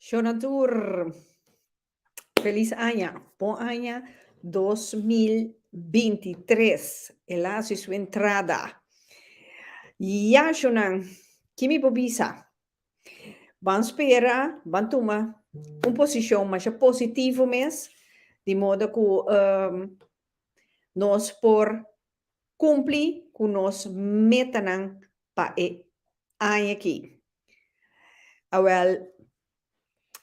Shona tur, felis aña, bon aña 2023, el a hasi su entrada. Ya shonan, ki mi por bisa? Ban spera, ban tuma un posishon masha positivo mes, di moda ku nos por kumpli ku nos metanan pa e aña aki. Awel,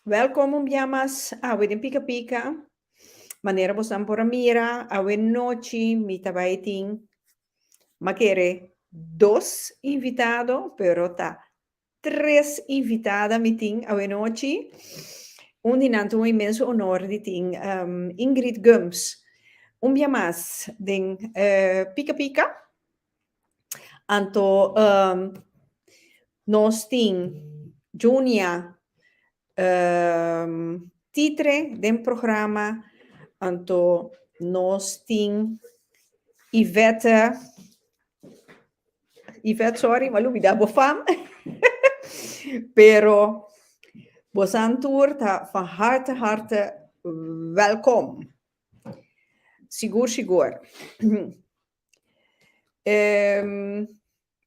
welkom un bia mas awe den Pika Pika. Manera bosnan por a mira, awe nochi mi ta bai tin, m'a kere dos invitado, pero ta tres invitada mi tin awe nochi. Un di nan ta un inmenso honor di tin Ingrid Gumbs un bia mas den Pika Pika. Anto nos tin Junia Titre den programa, anto nos tin Yvette, Yvette sorry m'a lubida bo fam, pero bosan tur ta van harte harte welkom. Sigur sigur.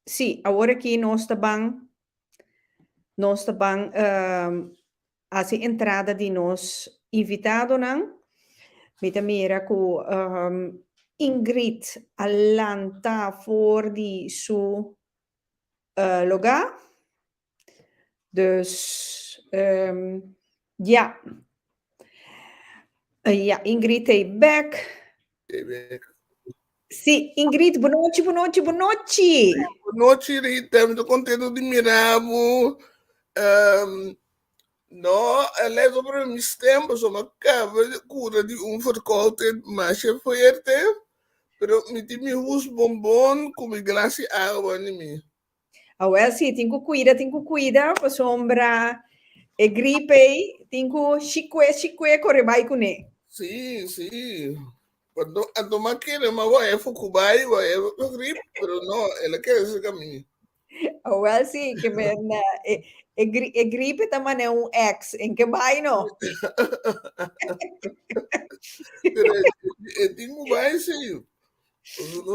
Sí, awor aki nos ta ban, nos ta ban hasi entrada di nos invitadonan. Mi ta mira ku Ingrid a lanta for di su lugá. Dus, ja. Ja, Ingrid ei bek. Ei bek. Sí, Ingrid, bonochi, bonochi, bonochi. Bonochi, Rita. Mi ta contento di mira bo. Um, no, a let op mi stem, pasobra mi acaba di cura di un verkoudheid masha fuerte, pero mi tin mi hoes bonbon cu mi glas di awa ni mi. Awel sí, tin ku kuida, tin ku kuida, pasobra e gripe ei tin ku shikue, shikue kore bai kuné. Sí, sí. Anto, anto m'a kere m'a waya fuku bai, waya grip, pero no, el a kere serka mi. Awel sí, ke men, e, e, e gripe ta mane un ex, en ke bai no. Pero e, e tin ku bai sí.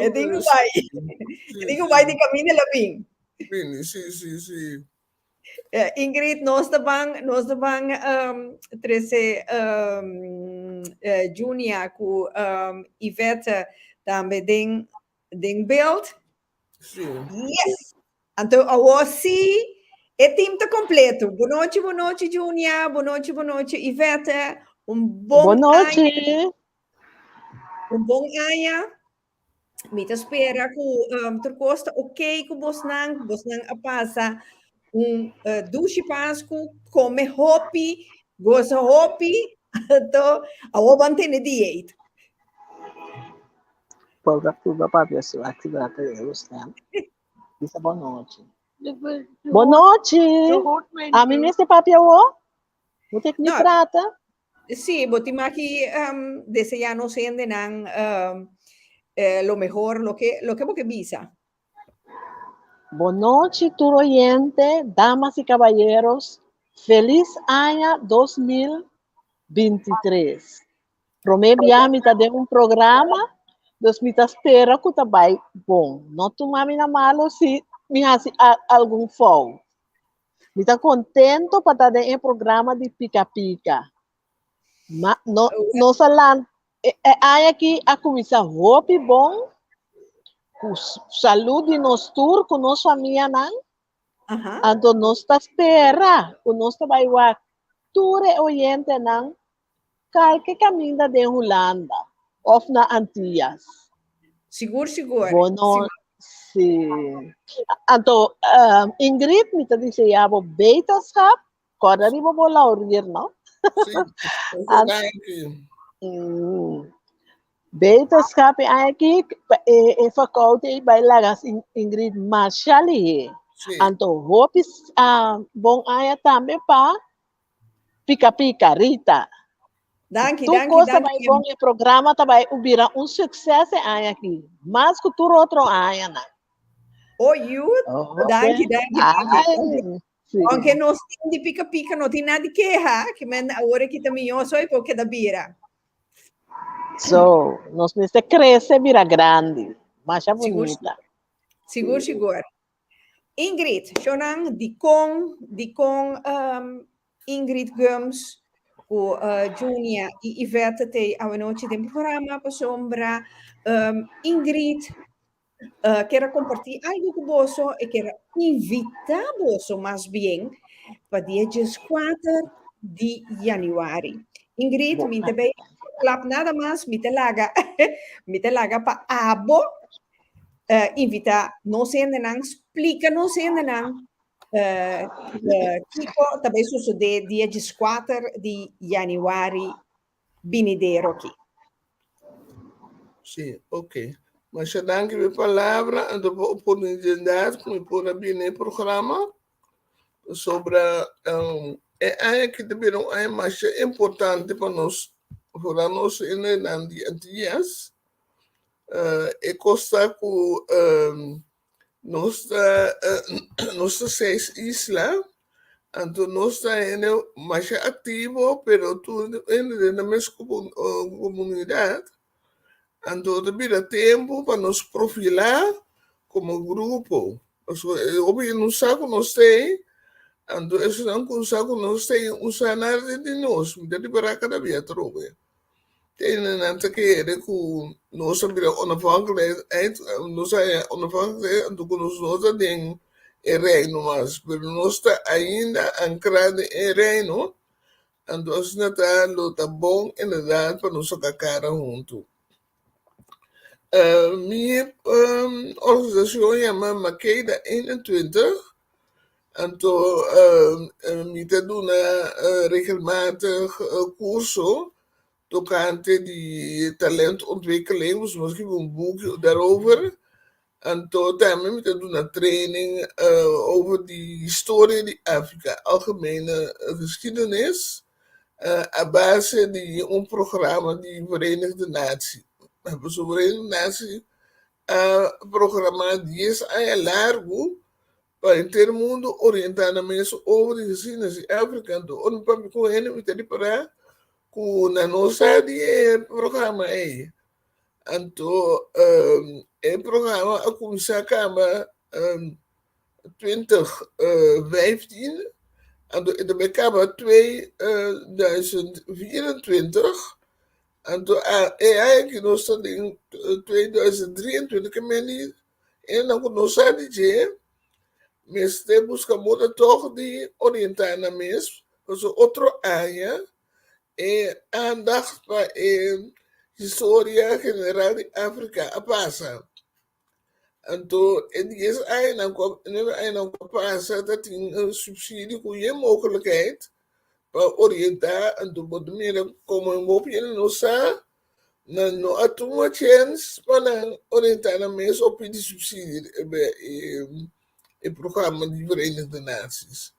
E tin ku bai. E tin ku bai di kaminda el a bin. Bini, sí, sí, sí. Ingrid, nos ta ban, nos ta ban um, trese um, Junia ku um, Yvette tambe den, den beeld. Sí. Yes! Anto awor sí, e team ta completo. Bonochi, bonochi Junia, bonochi, bonochi Yvette. Un bon Bonochi. aña. Un bon aña. Mi ta spera ku um, tur kos ta ok ku bosnan, ku bosnan a pasa un uh, dushi Pasku, kome hopi, goza hopi, anto awor ban tene dieet. Purba, purba papia su activata de Ruslan. Bisa bonochi. Bonochi! A mi mester papia wo? Bo tek mi No. trata? Sí, bo tin maki um, deseá nos hendenan um, eh, lo mehor, lo ke, lo ke bo ke bisa. Bonochi tur oyente, damas y caballeros. Feliz aña 2023. Promé bia mi ta den un programa, dus mi ta spera ku ta bai bon. No tuma mi na malo si mi hasi algun fout. Mi ta contento pa ta den e programa di Pika Pika. Ma, no, nos a lan, e, e aña aki a cuminsa hopi bon, cu salud di nos tur, cu nos famianan. Anto nos ta spera cu nos ta bai wak tur e oyentenan Kalke kaminda den Hulanda of na Antillas. Sigur, sigur. Bo no, si. Anto, Ingrid, mi ta desea bo beterschap. Kòrda riba bo laurier, no? Sí, danki. Beterschap e aña aki, e, e verkoud ei bai laga Ingrid masha lihé. Sí. Anto, hopi bon aña tambe pa Pika pika, Rita. Danki, Tur danki, kos ta danki. bai bon, e programa ta bai bira un sukses e aña aki, mas ku tur otro añanan. Oh, you. Oh, Danki, danki, danki. Ai. Aunke nos tin di pika pika no tin nada di keha, ke men awor aki ta mihó so e por keda bira. So, nos mester krese bira grandi. Masha Sigur, bunita. sigur, sigur. Ingrid, shonan, dikon, dikon um, Ingrid Gumbs ku uh, Junia i Ivette te awanochi den programa pasobra um, Ingrid uh, kier a kompartí algu ku boso e kier a invitá boso mas bien pa dia 14 di januari. Ingrid, mi te bei klap nada mas, mi te laga, mi te laga pa abo uh, invitá nos hendenan, splika nos hendenan uh, uh, kiko ta bai sosodé dia 14 di januari binidero aki. Sí, ok. Masha danki pa e palabra anto pa oportunidat ku mi por a bini e programa pasobra e aña aki ta bira un aña masha importante pa nos, foral nos hendenan di Antillas. E kos ta ku nos ta nos ta seis isla, anto nos ta hende masha aktivo pero tur hende den e mes komunidat, anto ta bira tempu pa nos profilá komo grupo, pasobra e hopi no sa ku nos ta ei, anto esunnan ku sa ku nos ta ei un sa nada di nos, mi ta ripará kada bia atrobe. Nan ta kere ku nos a bira onafhankelijkheid, nos a haña onafhankelijkheid anto ku nos no ta den e reino mas, pero nos ta ainda ankrá den e reino, anto asina ta lo ta bon inderdat pa nos saka kara huntu. Mi organisashon yama Makeda 21, anto mi ta duna regelmatig kurso tokante di talentontwikkeling, dus mi a skibi un buki daarover, anto tambe mi ta duna training over di historia di Afrika, algemene geschiedenis, a base di un programa di Verenigde Natie. Pasobra Verenigde Natie a programá dies aña largu pa henter mundu orientá nan mes over di geschiedenis di Afrika. Anto ora mi papia ku hende mi ta ripará ku nan no sa di e programa ei. Anto e programa a kuminsá kaba 2015, anto e ta bai kaba 2024, anto e aña ku nos ta den 2023 ke meni hendenan ku no sa di dje mester buska moda tòg di orientá nan mes pasobra otro aña E aandacht pa e historia general di Afrika a pasa. Anto e dies añanan ku a nuebe añanan ku a pasa ta tin un subsidio ku yen mogelijkheid pa orientá anto bo ta mira komo hopi hende no sa nan no a tuma chèns pa nan orientá nan mes o pidi subsidio riba e programa di Verenigde Naties.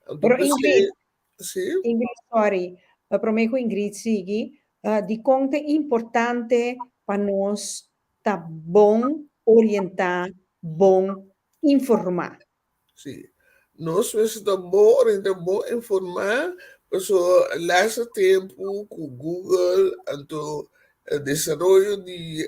Anto Pero p'esei Ingrid, Sí. Ingrid, sorry. Promé ku Ingrid sigui, dikon ta importante pa nos ta bon orientá, bon informá? Sí. Nos mester ta bon orientá, bon informá, pasobra laatste tempu ku Google anto desaroyo di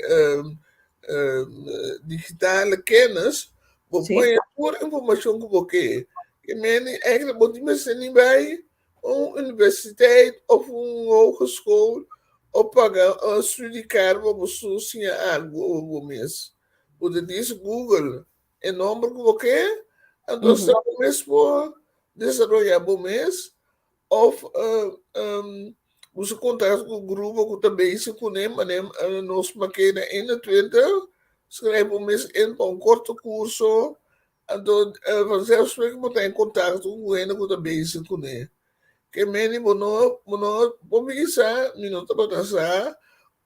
digitale kennis, bo por haña tur informashon ku bo ke. Ke meni eigenlijk bo tin mester ni bai un universiteit of un hogeschool of paga un studiekaart pa bo siña algu over bo mes. Bo ta disi Google e nomber ku bo ke, anto asina bo mes por desaroya bo mes of buska kontakto ku grupo ku ta bezig kuné manera nos makeda 21, skrijf bo mes in pa un korto kurso. Anto vanzelfsprekend bo ta en kontakto ku hende ku ta bezig kuné. Ke meni bo no bo no por bisa mi no tabata sa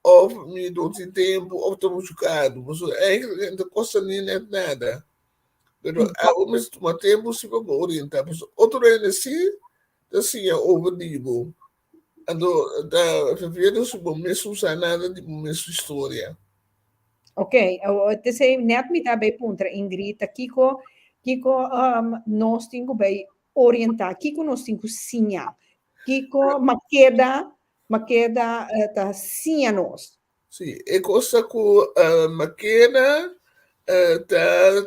òf mi no tin tempu òf ta muchu karu. Pasobra eigenlijk no ta kosta ni nèt nada. Pero abo mester tuma tempu si pa bo orientá. Pasobra otro hende si ta siña over di bo. Anto ta vervelend si bo mes no sa nada di bo mes historia. Ok, tesei net mi ta bay puntra Ingrid, ta kiko, kiko um, nos tin ku bay. orientá? Kiko nos tin ku siña? Kiko Makeda, Makeda ta siña nos? Sí, e kos ta ku Makeda ta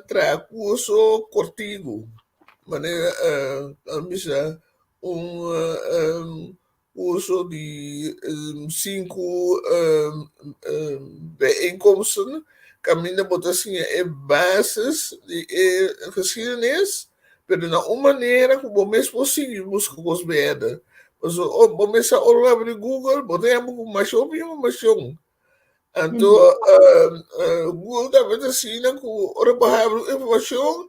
traha kurso kortigu, manera nan bisa un kurso di sinku bijeenkomsten kaminda bo ta siña e basis di e geschiedenis, pero na un manera ku bo mes por sigui buska kos bèder. Pasobra bo mes sa ora bo abri Google bo ta yama ku masha hopi informashon. Anto Google tambe ta asina ku ora bo habri un informashon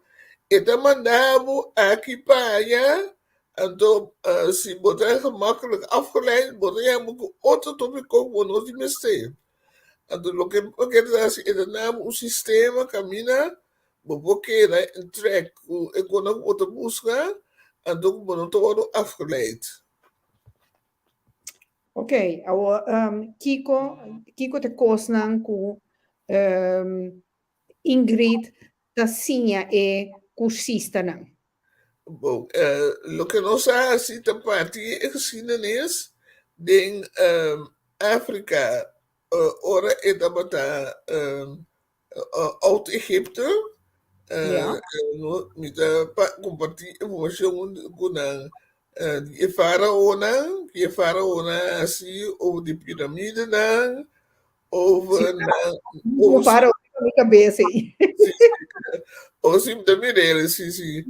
e ta manda bo aki pa aya, anto si bo ta gemakkelijk afgeleid bo ta yama ku otro topiko ku bo no tin mester. Anto loke bo ke ta hasi e ta duna bo un sistema kaminda bo por keda in track ku e kosnan ku bo ta buska anto ku bo no ta wòrdu afgeleid. Ok, awor kiko kiko ta e kosnan ku Ingrid ta siña e kursistanan? Bon, loke nos a hasi ta parti e geschiedenis den Afrika ora e tabata Oud Egipto. Mi ta kompartí informashon ku nan di e faraonan, ki e faraonan a hasi over di piramidenan, over nan. Over farao na mi kabes ei. Oh si, mi ta mira el, si, si.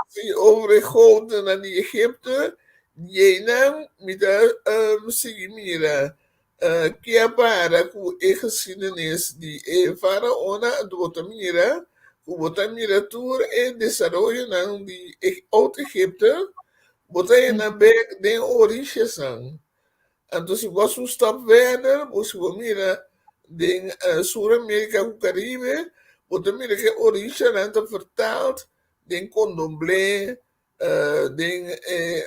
Si, over e godennan di Egipto, di einan mi ta sigui mira Ke a para ku e geschiedenis di e faraonan anto bo ta mira ku bo ta mira tur e desaroyonan di e Oud Egipto, bo ta hena bek den orishesnan. Anto si bo hasi un stap verder, bo si bo mira den Sur Amerika ku Karibe, bo ta mira ku e orishanan ta vertaald den kondomblé, den e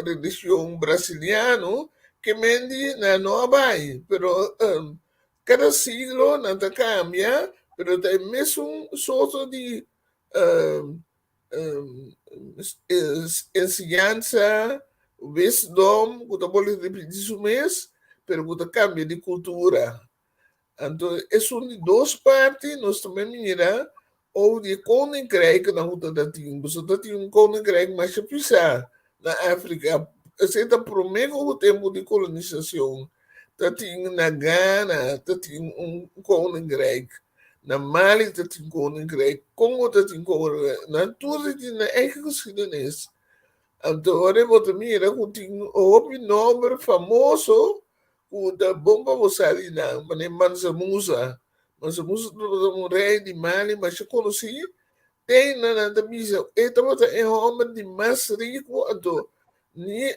religion brasiliano ke men di nan no a bai pero kada siglo nan ta kambia pero ta e mesun sorto di enseñansa wisdom ku ta bolbe ripiti su mes pero ku ta kambia di kultura. Anto esun di dos parti nos ta bay mira over di e koninkrijknan ku ta tin. Pasobra ta tin un koninkrijk masha pisá na Afrika. Esei ta promé ku tempu di kolonisashon. Ta tin na Ghana ta tin un koninkrijk, na Mali ta tin koninkrijk, Kongo ta tin koninkrijk. Nan tur ta tin nan eigen geschiedenis. Anto ora bo ta mira ku tin hopi nòmber famoso Ku ta bon pa bo sa di nan, manera Mansa Musa. Mansa Musa tabata un rei di Mali masha konosí. Te nan nan ta bisa e tabata e hòmber di mas riku anto ni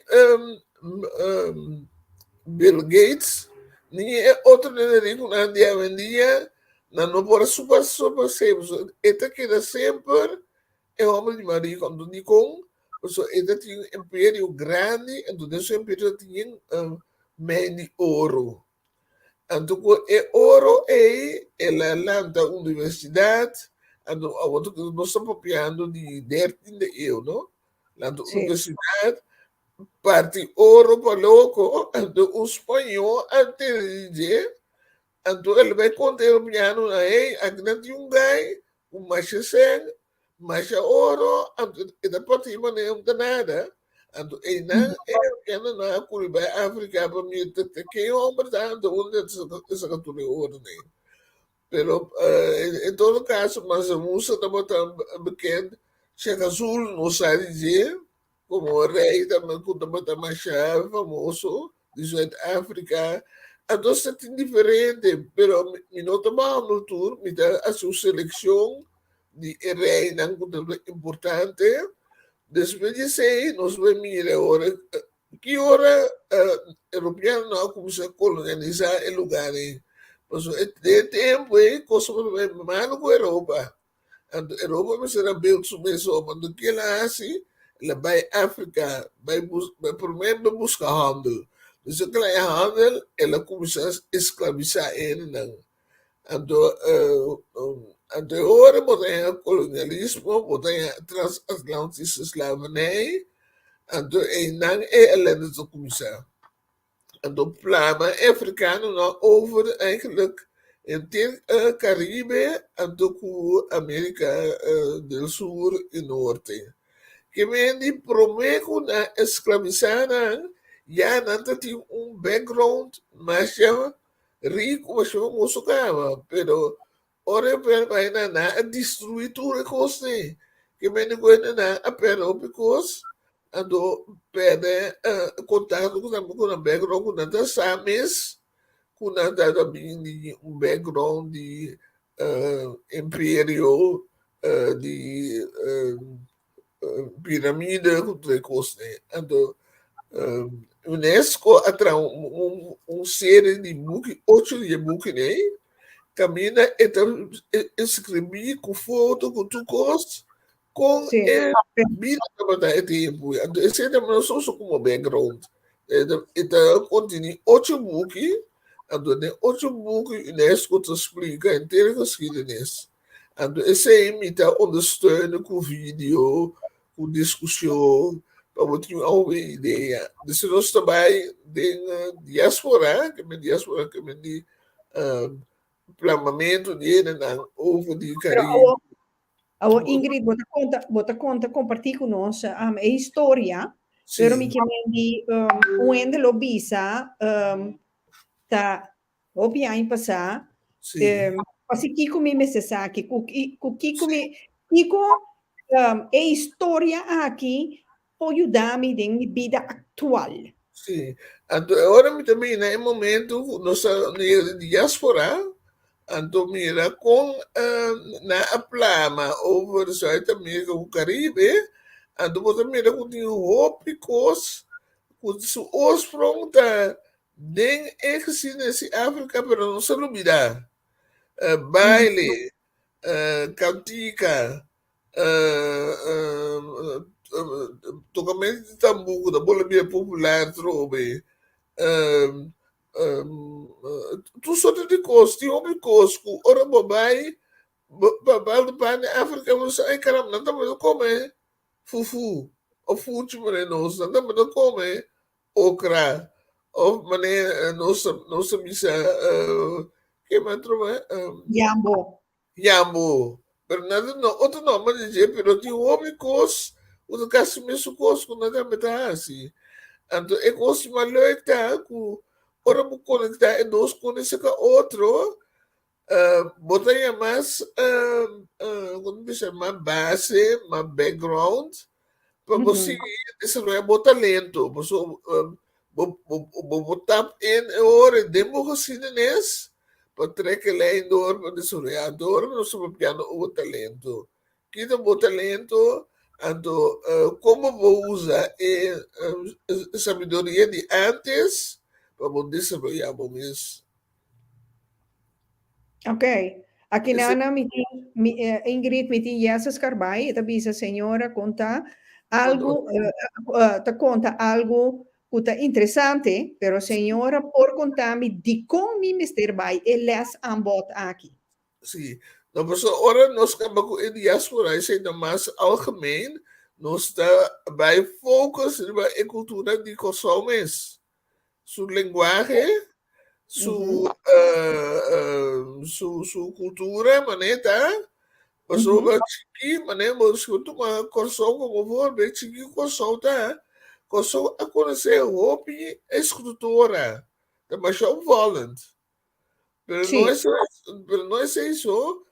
Bill Gates ni e otronan rikunan di awendia nan no por a surpas'é pasobra e ta keda semper E hòmber di mas riku anto dikon? Pasobra e ta tin un imperio grandi, anto den su imperio ta tin mijn di oro. Anto ku e oro ei el a lanta un universidat, anto awor nos ta papiando di dertiende eeuw, no? Lanta un universidat, parti oro pa loko, anto un spañó a tende di dje, Anto el bai konta e rubianonan, Hey, aki nan tin un gai ku masha sèn, masha oro, anto e ta parti manera un ta nada. Anto einan e rubianonan a kuri bai Afrika pa mira ta ta ken hòmber ta, anto unda e saka tur e oronan. Pero en todo kaso Mansa Musa tabata bekend, Shaka Zulu no sa di dje, Como rey tambe cu tabata masha famoso di Zuid Afrika. Anto sa tin diferente, pero mi no ta baha tur, mi ta haci un seleccion di e reynan cu tabata importante. Despues di esey nos bay mira ora ki ora Europeanonan a cuminsa colonialisa e lugar ey. Pasobra den e tempo ey cos tabata bay malo cu Europa. Anto Europa mester a build su mes op. Anto ke el a hasi? El a bai Afrika, bai bus, bai promé bai buska handel. Despues ke el a haña handel, el a kuminsá esklabisá e hendenan. Anto Anto e ora bo ta haña kolonialismo, bo ta haña transatlantische slavernij, anto einan e elende ta kuminsá. Anto plama e afrikanonan over eigenlijk henter Karibe anto ku Amerika del Sur i Norte. Ke men di promé ku nan esklabisá nan, ya nan ta tin un background masha riku, masha famoso kaba, pero Ora e pèrdè bai nan, nan a destruí tur e kosnan. Ke mende ku hende nan a pèrdè hopi kos, anto pèrdè kontakto ku nan ku nan background ku nan ta sa mes ku nan ta ta bin di un background di imperio, di piramide ku tur e kosnan. Anto UNESCO a traha un serie di buki, ocho di e bukinan Kaminda e ta eskribí ku foto, ku tur kos, kon e bida tabata e tempu. Anto esei ta nos usa komo background. E ta kontení ocho buki, anto den ocho buki UNESCO ta splika henter e geskiedenis. Anto esei mi ta ondersteune ku video, ku diskushon, pa bo tin un idea. Dus nos ta bai den diaspora, ke men diaspora ke men di plamamentu di hendenan over di Pero Caribe. awo, awo Ingrid, bo ta konta, bo ta konta kompartí ku nos um, e historia, pero mi Sí, ke men di um, un hende lo bisa um, ta hopi aña pasá, sí, um, pasi kiko mi mester sa aki, ku, ki- ku kiko mi, kiko um, e historia aki por yuda mi den mi bida aktual. Sí. Anto e ora mi ta bini e momento ku nos a yega di diaspora, anto mira kon nan a plama over Zuid-Amerika ku Karibe, anto bo ta mira ku tin hopi kos ku su oorsprong ta den e geschiedenis di Afrika, pero nos a lubida. Baile, kantika, Tocamento di tambú ku ta bola bira popular atrobe. Tur sorto di kos, tin hopi kos ku ora bo bai pa banda pan di Afrika bo sa, ay caramba, nan tabata kome fufu òf fuchi manera nos, nan tabata kome okra òf manera nos ta bisa ke mas atrobe? Yambo. Yambo, pero nan ta duna otro nomber di dje, pero tin hopi kos ku ta kasi mesun kos ku nan tambe ta hasi. Anto e kos mas leuk ta ku ora bo konektá e dos kune serka otro, bo ta haña mas, komo bisa, mas base, mas background Pa bo sigui desaroyá bo talento, pasobra bo bo bo tap in e ora den bo geskiedenis pa trek e lijn door pa desaroyá. Anto ora nos ta papiando over talento, kita bo talento? Anto komo bo usa e sabiduria di antes pa bo desaroyá bo mes? Ok. Aki nana mi tin, mi, eh, Ingrid, mi tin Jesse Scarbay, e ta bisa señora konta algo, eh, eh, ta konta algo ku ta interesante, pero señora por konta mi dikon mi mester bai e les aanbod aki. Sí. No, pasobra ora nos kaba ku e diaspora, esei ta mas algemeen, nos ta bai focus riba e kultura di Kòrsou mes. Su lenguahe, su su su cultura manera ta pasobra chiki manera bo si bo tuma Kòrsou komo voorbeeld chiki Kòrsou ta Kòrsou a konosé hopi eskritora ta masha opvallend pero no es pero no esei so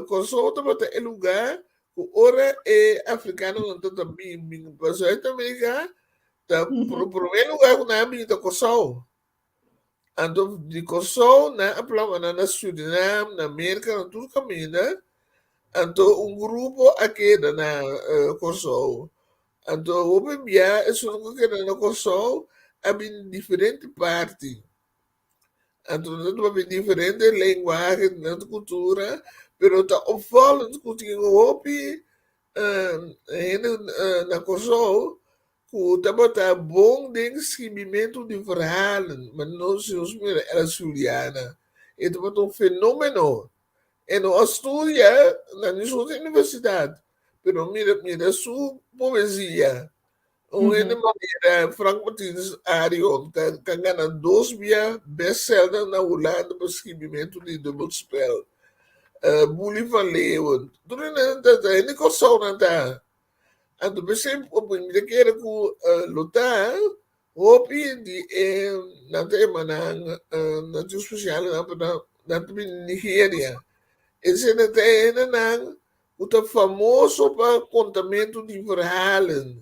Kòrsou tabata e lugá ku ora e afrikanonan ta ta bin bin pa Zuid-Amerika ta promé lugá ku nan a bin ta Kòrsou. Anto di Kòrsou nan a plama nan na Surinam, na Merka, na tur kaminda. Anto un grupo a keda na Kòrsou. Anto hopi bia esun ku a keda na Kòrsou a bini di diferente parti. Anto nan ta papia diferente lenguahe, diferente kultura, pero ta opvallend ku tin hopi hende na Kòrsou Ku tabata bon den skibimentu di verhalen, ma nos si nos mira Ella Juliana, e tabata un fenomeno. E no a studia na ningun universidat, pero mira mira su poesia. Un hende manera Frank Martinus Arion ta ta gana dos bia bestseller na Hulanda pa skibimentu di dubbelspel. Boelie van Leeuwen. Tur hende ta ta hende Kòrsou nan ta. Anto p'esei mi ta kere ku lo ta hopi di e nan ta yama nan nan tin spesial nan nan ta bini Nigeria. Esei nan ta e hendenan ku ta famoso pa kontamentu di verhalen.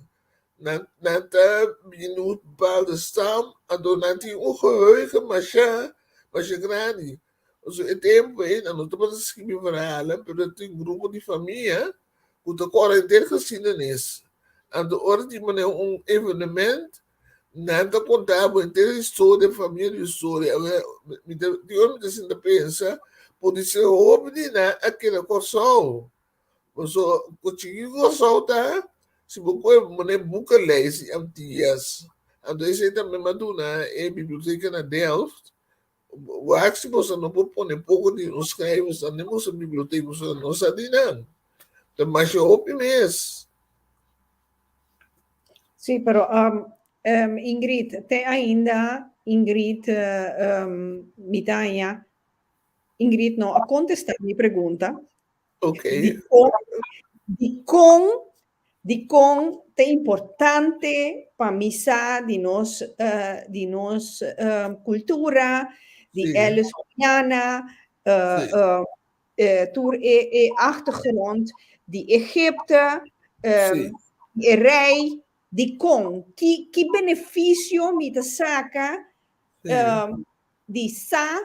Nan nan ta bini un bepaalde stam, anto nan tin un geheugen masha masha grandi. Pasobra e tempu ei nan no tabata skibi verhalen, pero tin grupo di famia ku ta kòrda henter geskiedenis. Anto ora di manera un evenement, nan ta konta bo henter historia, famia di historia. Awe, mi ta, di ora mi ta sinta pensa, podise hopi di nan a keda Kòrsou. Pasobra ku chiki Kòrsou ta, si bo kohe manera boekenlijst di Antias, anto esei tambe mi a duna e biblioteka na Delft, Wak si boso no por pone poko di nos schrijvers den boso bibliotek, boso no sa di nan. Ta masha hopi mes. Sí, pero Ingrid, te ainda Ingrid um, mi ta haña, Ingrid no a kontestá mi pregunta. Di kon, di kon Dikon ta importante pa mi sa di nos di nos kultura, di Ellis Juliana, tur e e achtergrond di Egipte, di e rei, dikon? Ki ki benefisio mi ta saka di sa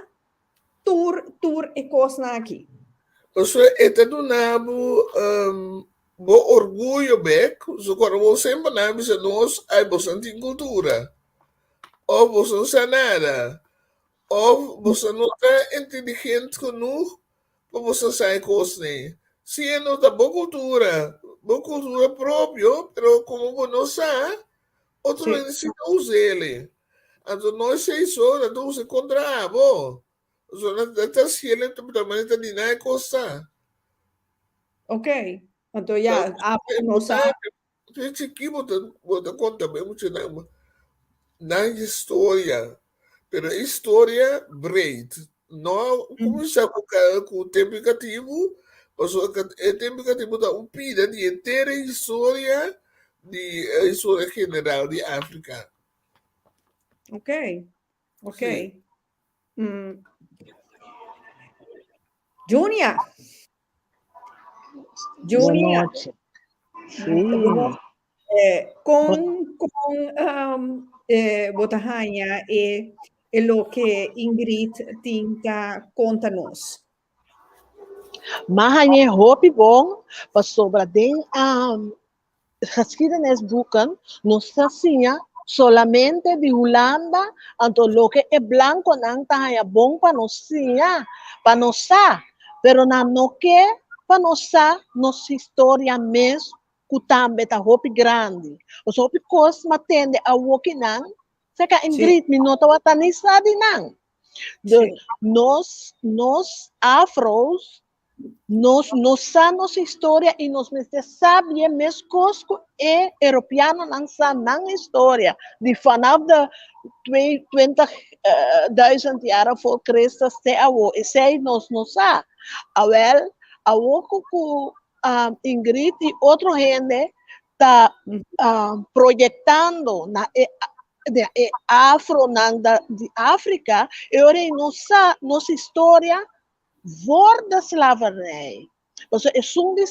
tur tur e kosnan aki? Pasobra e ta duna bo bo orguyo bek, so kòrda bo semper nan a bisa nos, ai boso no tin kultura, òf boso no sa nada, òf boso no ta inteligent genoeg pa boso sa e kosnan. Si e no ta bo kultura, bo kultura propio, pero komo bo no sa, otro hende si ta us'el. Anto no esei so, nan ta usa kontra abo. So nan ta hasiel ta manera ta di nan e kos ta. Ok, anto ya, abo no sa. Te chiki bo ta bo ta konta bo e muchanan nan historia, pero e historia breed, no kuminsá ku ku tempu di katibu, pasobra e tempu di katibu ta un pida di henter e historia di e historia general di Afrika. Ok, ok. Junia. Junia. Sí. Eh, con con um, eh, bo ta haña e, e loke Ingrid tin ta konta nos? M'a hañ'é hopi bon pasobra den um, geschiedenisboeken nos ta siña solamente di Hulanda, anto loke e blankonan ta haña bon pa nos siña, pa nos sa, pero nan no ke pa nos sa nos historia mes ku tambe ta hopi grandi. Pasobra hopi kos m'a tende awokinan, seka Ingrid mi no tabata ni sa di nan. Dus nos nos afro's Nos no sa nos historia i nos mester sa bien meskos ku e Europeanonan sa nan historia di vanaf de 20 duizend jaren voor Christus te awo. Esei nos no sa. Awel, awo ku ku Ingrid i otro hende ta proyektando na e e afronan di Afrika, e ora ei nos sa nos historia Voor de slavernij. Pasobra esun di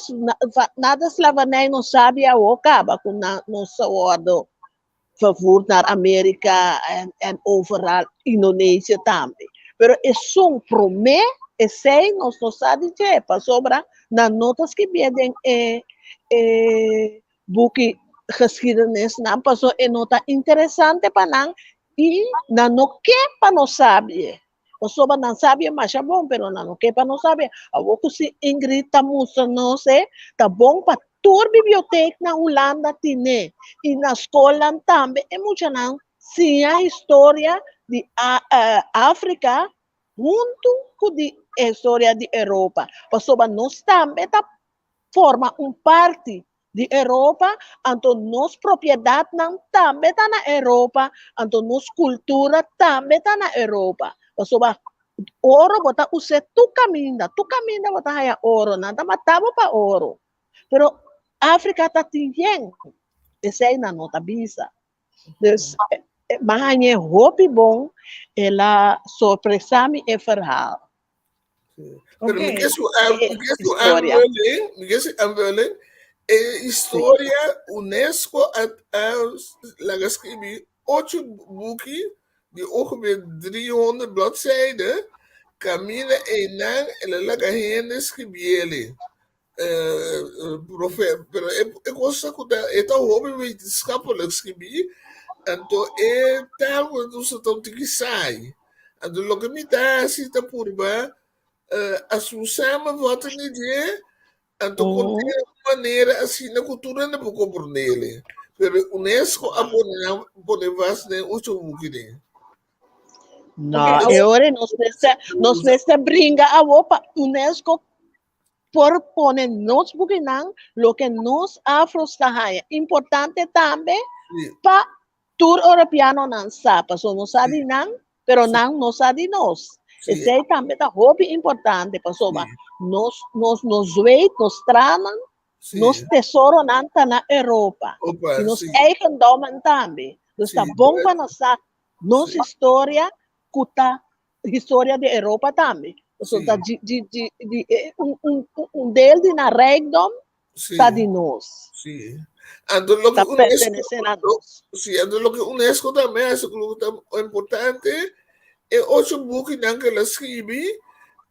na de slavernij nos sabi awo kaba ku nan nos a wordo vervoerd naar Amerika en en overal Indonesia tambe. Pero esun prome esei nos no sa di dje pasobra nan no ta skibié den e e buki geschiedenisnan pasobra e no ta interesante pa nan i nan no ke pa nos sabi. Pasobra nan sabi e masha bon, pero nan no ke pa nos sabi. Awor ku si Ingrid ta mustra nos e, ta bon pa tur bibliotek na Hulanda tine. I na skolnan tambe e muchanan siña historia di Afrika. Huntu ku di historia di Europa, pasobra nos tambe ta forma un parti di Europa, anto nos propiedatnan tambe ta na Europa, anto nos kultura tambe ta na Europa. Pasobra oro bo ta us'é tur kaminda, tur kaminda bo ta haña oro, nan ta mata bo pa oro. Pero Afrika ta tin yen, esei nan no ta bisa. Dus m'a hañ'é hopi bon, el a sorpresá mi e verhaal. Pero mi ke su mi ke su aanvulling, mi ke su aanvulling, e historia UNESCO a a laga skribi ocho buki di ongeveer 300 bladzijden, kaminda einan el a laga hende skribiele. Profe, pero e e cosa ku ta e ta hopi wetenschappelijk skibí, anto e taal ku nan ta usa ta un tiki saai. Anto loke mi ta hasi ta purba hasi un samenvatting di dje, anto kont'é na un manera asina ku tur hende por komprondé. Pero UNESCO a pone nan pone vast den ocho buki den. No, e ora nos mester nos mester bringa awo pa UNESCO por pone nos bukinan loke nos afros ta haña importante tambe pa tur europeanonan sa, pasobra nos sa di nan, pero nan no sa di nos. Esei tambe ta hopi importante pasobra nos nos nos zweet, nos tranan, nos tesoronan ta na Europa i nos eigendomnan tambe. Dus ta bon pa nos sa nos historia ku ta historia di Europa tambe. So ta di, di, di, di, eh, un, un, un deel di na rijkdom Sí. ta di nos. Sí. Anto loke Ta UNESCO, pertenece na nos. sí, anto loke UNESCO tambe hace ku loke ta importante, e ocho bukinan ku el a skribi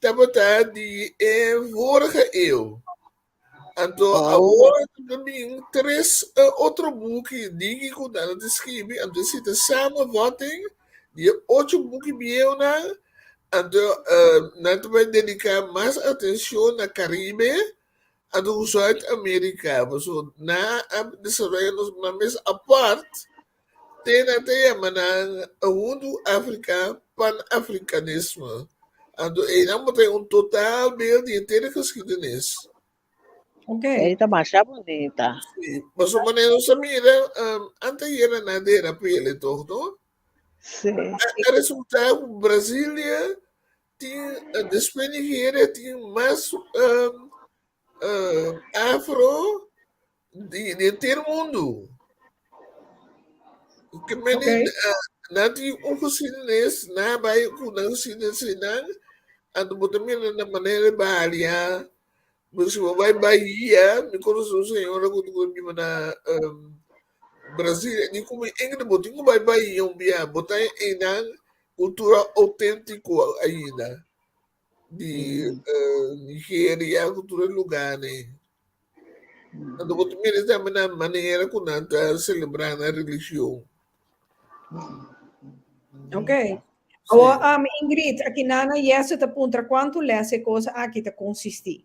tabata di e vorige eeuw. Anto Oh. awor ta bin tres otro buki diki ku nan ta skibi, anto esei ta samenvatting di e ocho buki bieunan, anto nan ta bai dediká mas atenshon na Karibe anto ku Zuid Amerika, pasobra nan a desaroyá nos nan mes apart te nan ta yama nan huntu Afrika Pan-Afrikanisme. Anto einan bo ta un totaal beeld di henter e geschiedenis. Ok. Ei ta masha bunita. Sí, pasobra manera nos a mira, um, anteayer nan a dera pele toch, no? Sí. A resulta ku Brasilia tin, eh, despues Nigeria tin mas um, uh, afro di, di henter mundu. Ke meni, Ok. uh, nan tin un geschiedenis, nan a bai ku nan geschiedenis einan, anto bo ta mira na manera di balia, bo si bo bai Bahia, mi konosé un señora ku ku ta biba na um, Brasilia, di ku mi Ingrid bo tin ku bai Bahia un bia, bo ta einan kultura outéntiko ainda. Di Nigeria ku tur e lugánan. Anto bo ta mira tambe na manera ku nan ta selebrá nan religion. Ok. Awor, um, Ingrid, aki nana Jesse ta puntra kuantu les e kos aki ta konsistí?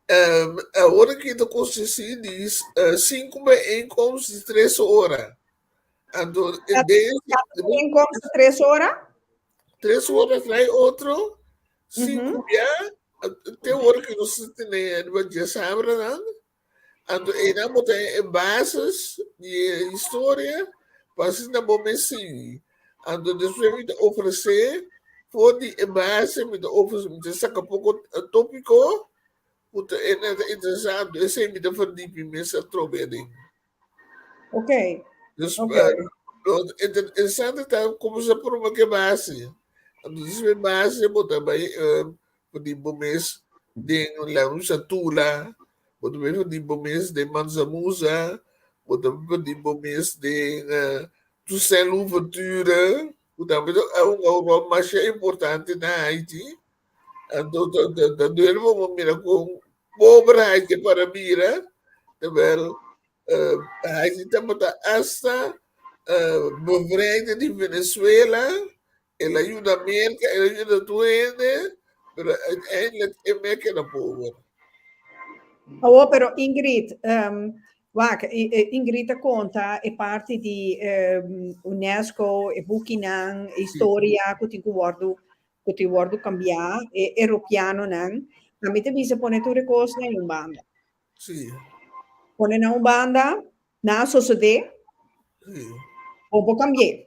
Um, awor aki ta konsistí di uh, sinku bijeenkomst di tres ora. Anto, Kada bijeenkomst tres ora? Tres ora trae otro, cinco bia, te ora que nos tene riba djasabranan, anto einan bo ta e basis di e historia pa asina bo mes sigui. Anto despues mi ta ofresé for di e base mi ta ofresé mi ta saka poko tópiko ku ta interesante, esei mi ta verdiep mi mes atrobe aden. Ok. Dus Ok. eh, lo interesante ta como se prome que base. Entonces mi base bo ta bai eh, di bo mes den la usa tula, bo ta bai di bo mes den Mansa Musa, bo ta bai di bo mes den eh, Toussaint Louverture, ku tambe ta un rol masha importante na Haiti. Anto ta ta ta duele pa bo mira kon pober Haiti para bira, terwijl uh, Haiti tabata hasta uh, bevrijd di Venezuela, el a yuda Merka, el a yuda tur hende, pero uiteindelijk e Merka era pober. Awor, pero Ingrid, um, wak, Ingrid a konta e parti di um, UNESCO, e bukinan, e historia ku tin ku wòrdu. ku tin wòrdu kambiá, e europeanonan, ami ta bisa pone tur e kosnan un banda. Pone nan un banda, nan a sosodé, bo por kambi'é.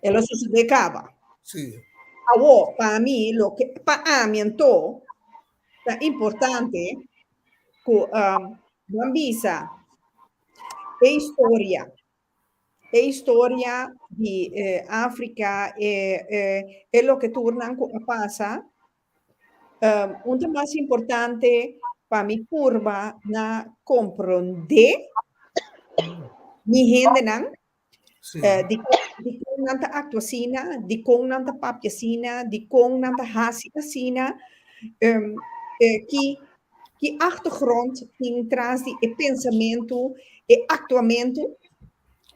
El a sosodé kaba. Awor, pa mi, loke pa ami anto ta importante ku nan bisa e historia, e historia di Afrika, e e loke tur nan ku a pasa, un ta mas importante pa mi purba na komprondé mi hendenan, dikon nan ta aktua asina, dikon nan ta papia asina, dikon nan ta hasi asina, ki ki achtergrond tin tras di e pensamentu, e aktuamentu.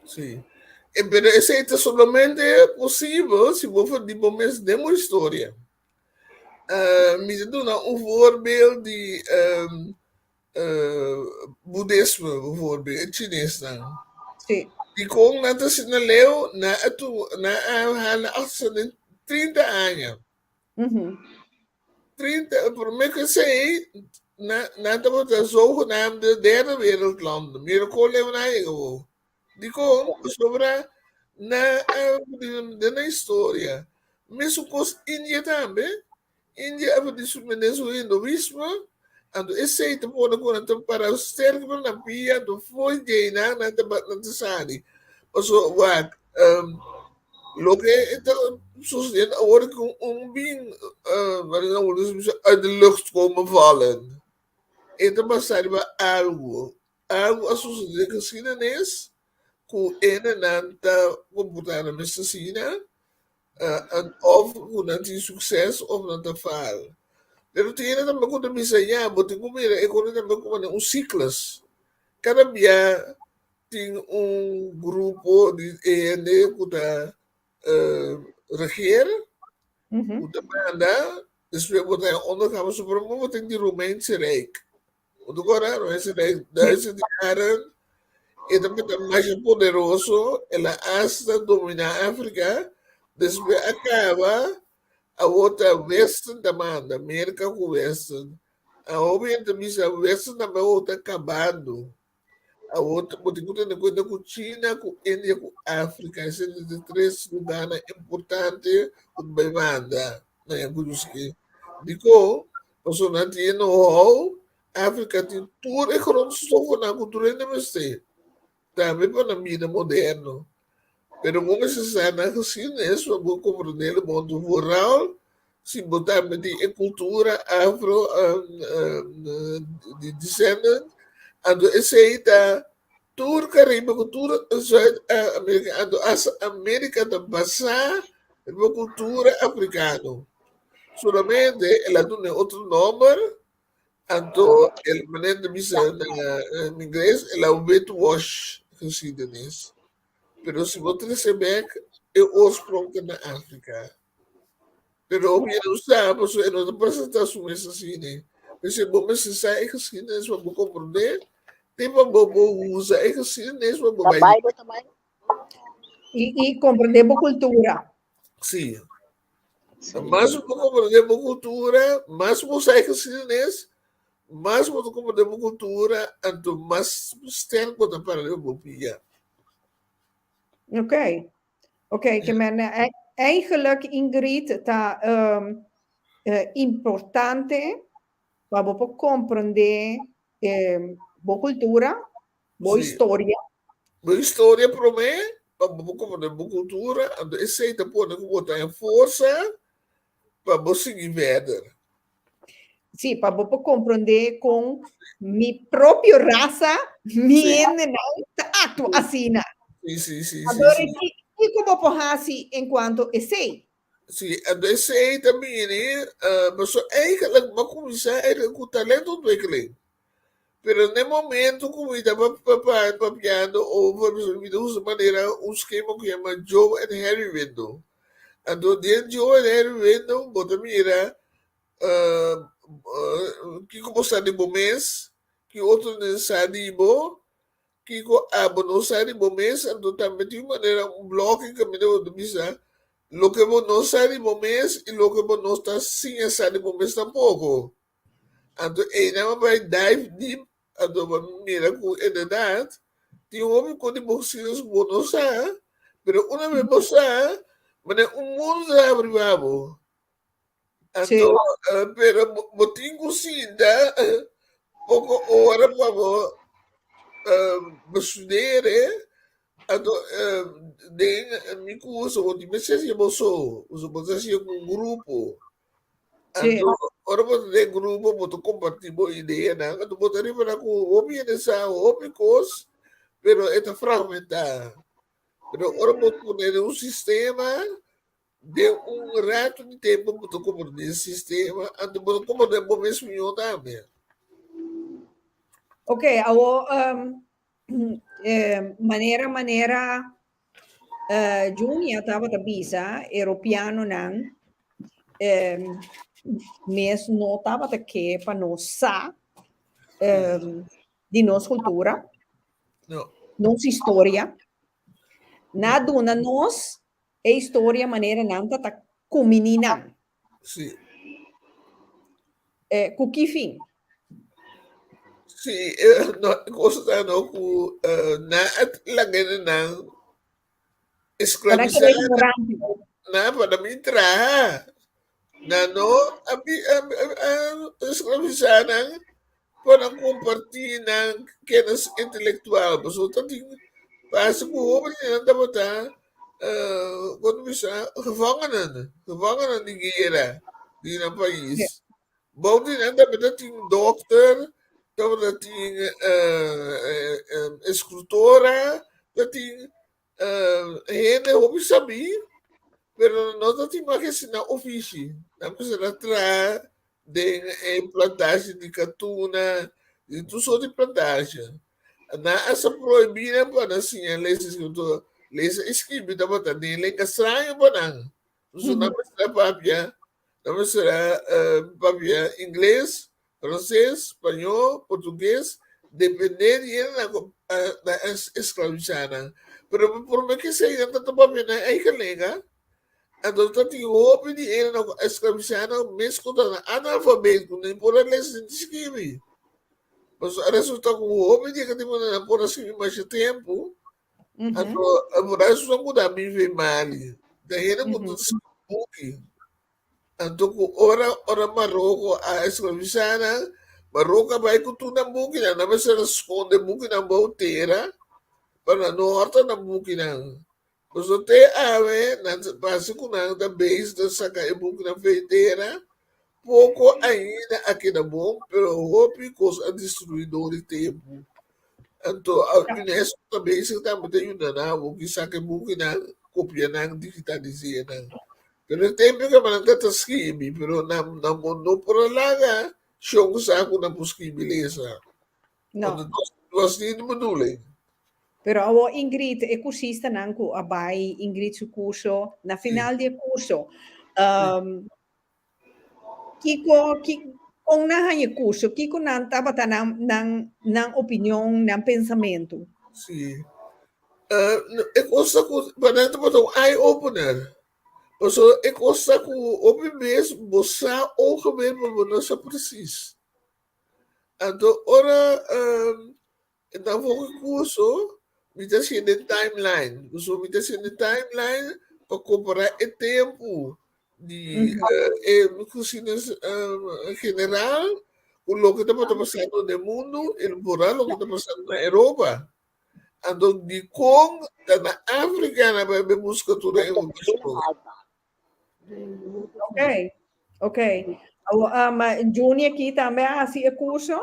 Sí. E pero esei ta solamente posibel si bo for di bo mes den bo historia. Mi ta duna un voorbeeld di Budisme bijvoorbeeld, e chinesnan. Dikon nan ta asina leu? Nan a tu, nan a hana hasta den 30 aña. 30, promé ku esei, nan, nan tabata zogenaamde derde wereldlanden. Mira kon leu nan a yega awor. Dikon? Pasobra nan a den nan historia. Mesun kos India tambe. India a bini su mene su hinduismo, anto esei ta pone ku nan ta para sterk pa nan pia, anto fo'i djeinan nan ta nan ta sali. Pasobra wak, loke ta sosediendo awor ku un bin, nan bisa uit de lucht komen vallen. E ta basa riba algu. Algu a sosodé den geschiedenis ku hendenan ta komportá nan mes asina, òf ku nan tin sukses òf nan ta faal. Pero tin hende tambe ku ta bisa, ya, bo tin ku mira e kos tambe komo un siklus. Kada bia tin un grupo di hende ku ta regeer, ku ta manda, despues bo ta ondergaan, pasobra bo tin di Romeinse Rijk. Bo ta kòrda? Romeinse Rijk, duizend jaren, e tabata masha poderoso, el a hasta dominá Afrika, despues a kaba, awor ta Westen ta manda, Merka ku Westen. Awor mi ta bisa Westen tambe awor ta kabando. Awor bo tin ku tene kuenta ku China, ku India, ku Afrika. Esei ta e tres lugarnan importante ku ta bai manda na e kunuski. Dikon? Pasobra nan tin e know-how, Afrika tin tur e grondstofnan ku tur hende mester, tambe pa nan bida moderno. Pero bo mester sa nan geschiedenis pa bo komprende e bon. Vooral si bo tambe tin e kultura afro di descendant, anto esei ta tur Karibe ku tur Zuid Amerika, anto hasta Amerika ta basá riba kultura afrikano. Solamente el a duna e otro nòmber Anto el manera ta bisa na ingles el a witwash geschiedenis. Pero si bo trese bek e oorsprong ta na Afrika. Pero hopi hende no sa pasobra e no ta presenta su mes asina. P'esei bo mester sa e geschiedenis pa bo komprende te pa bo por usa e geschiedenis pa bo bai. I komprende bo kultura. Sí. Mas bo komprendé bo kultura, mas bo sa e geschiedenis, mas bo ta komprendé bo kultura, anto mas sterk bo ta para riba bo pia. Ok. Ok, ke men eigenlijk Ingrid ta um, importante pa bo por komprendé bo kultura, Bo historia. Bo historia promé, pa bo por komprendé bo kultura, anto esei ta pone ku bo ta en forsa pa bo sigui verder. Sí, pa bo por komprendé kon mi propio rasa, mi hendenan ta aktua asina. Sí, sí, sí, sí. Anto kiko bo por hasi en kuanto esei? Sí, anto esei ta bini, pasobra eigenlijk bo a kuminsá eigenlijk ku talentontwikkeling. Pero n'e momento ku mi taba papiando over, mi ta usa manera un skema ku yama Joe and Harry window. Anto den Joe and Harry window bo ta mira kiko bo sa di bo mes, ki otro hende sa di bo, kiko abo no sa di bo mes, anto tambe tin manera un bloki kaminda bo ta bisa. Loke bo no sa di bo mes i loke bo no ta siña sa di bo mes tampoko. Anto einan bo bai dive deep anto bo mira ku inderdaad tin hopi kos di bo siña ku bo no sa, pero una bes bo sa, manera un mundu ta habri pa bo. Anto, pero bo tin ku sinta poko ora pa bo bestudere Anto den mi kurso bo tin mester hasié bo so, pasobra bo ta hasié ku un grupo. Anto ora bo ta den grupo bo ta kompartí bo ideanan, anto bo ta ripará ku hopi hende sa hopi kos, pero e ta fragmentá. Pero ora bo pone den un sistema, den un rato di tempu bo ta komprendé e sistema, anto bo ta komprendé bo mes mihó tambe. Ok, awor manera manera Junia tabata bisa europeanonan mes no tabata ke pa nos sa di nos kultura, nos historia. Nan a duna nos e historia manera nan ta ta kumini nan. Sí. Eh, ku ki fin? Sí, eh, no, cosa ta no ku eh, na at lagene nan Pa nan keda esclavizar ignorante. na pa mi traha. Na no a bi a, a, a esclavizar nan pa nan comparti nan kennis intelectual. Pasobra ta tin pasa ku hopi di nan tabata kon ta bisa gevangenen, gevangenen di guera di nan pais. Bou di nan tabata tin dokter, tabata tin escritora, tabata tin hende hopi sabí, pero no ta tin mas hesi nan ofishi. Nan mester a traha den e plantashi di katuna, di tur sort di plantashi. Nan a sa prohibí nan pa nan siña lesa i skibi. Enton, lesa i skibi tabata den lenga straño pa nan. Pasobra nan mester a papia, nan mester a papia ingles, Franses, spañó, portugues, dependé di e nan ku a esklavisá nan. Pero promé ku esei nan ta papia nan eigen lenga, anto ta tin hopi di e nan ku a esklavisá nan mes ku ta analfabet ku no por a lesa ni skibi. Pasobra a resultá ku hopi di e katibunan nan por a skibi masha tempu, anto por eso nan ku ta bivi mali. Ta hende ku ta skibi buki. Anto ku ora ora Maroko a esklavisá nan, Maroko a bai ku tur nan bukinan. Nan mester a skonde bukinan bou tera pa nan no hòrta nan bukinan. Pasobra te awe nan ta parse ku nan ta bezig ta saka e bukinan for e tera. Poko ainda a keda bon, pero hopi kos a destruí dor di tempu. Anto UNESCO ta bezig tambe ta yuda nan awor ki saka e bukinan, kopia nan, digitalis'é nan. Pero e tempu ke nan ta ta skibi, pero nan nan bo no por a laga shon sa ku nan por skibi lesa. No. Want het was niet de bedoeling. Pero awor Ingrid, e kursistanan ku a bai Ingrid su kurso, na final di e kurso, um, kiko, ki, kon nan haña e kurso? Kiko nan tabata nan, nan, nan opinion, nan pensamentu? Sí. E kos ta ku pa nan tabata un eye opener. Pasobra e kos ta ku hopi bes bo sa ongeveer pero bo no sa presis. Anto ora nan foka e kurso mi ta haciendo e timeline. Pasobra mi ta haciendo e timeline pa kompara e tempu di e kusina general ku loke tabata pasando den mundu i por loke ta pasando na Europa. Anto dikon ta na Afrika nan bai bai buska tur e informashon? Ok, ok. Um, Juni aki tambe a hasi e kurso?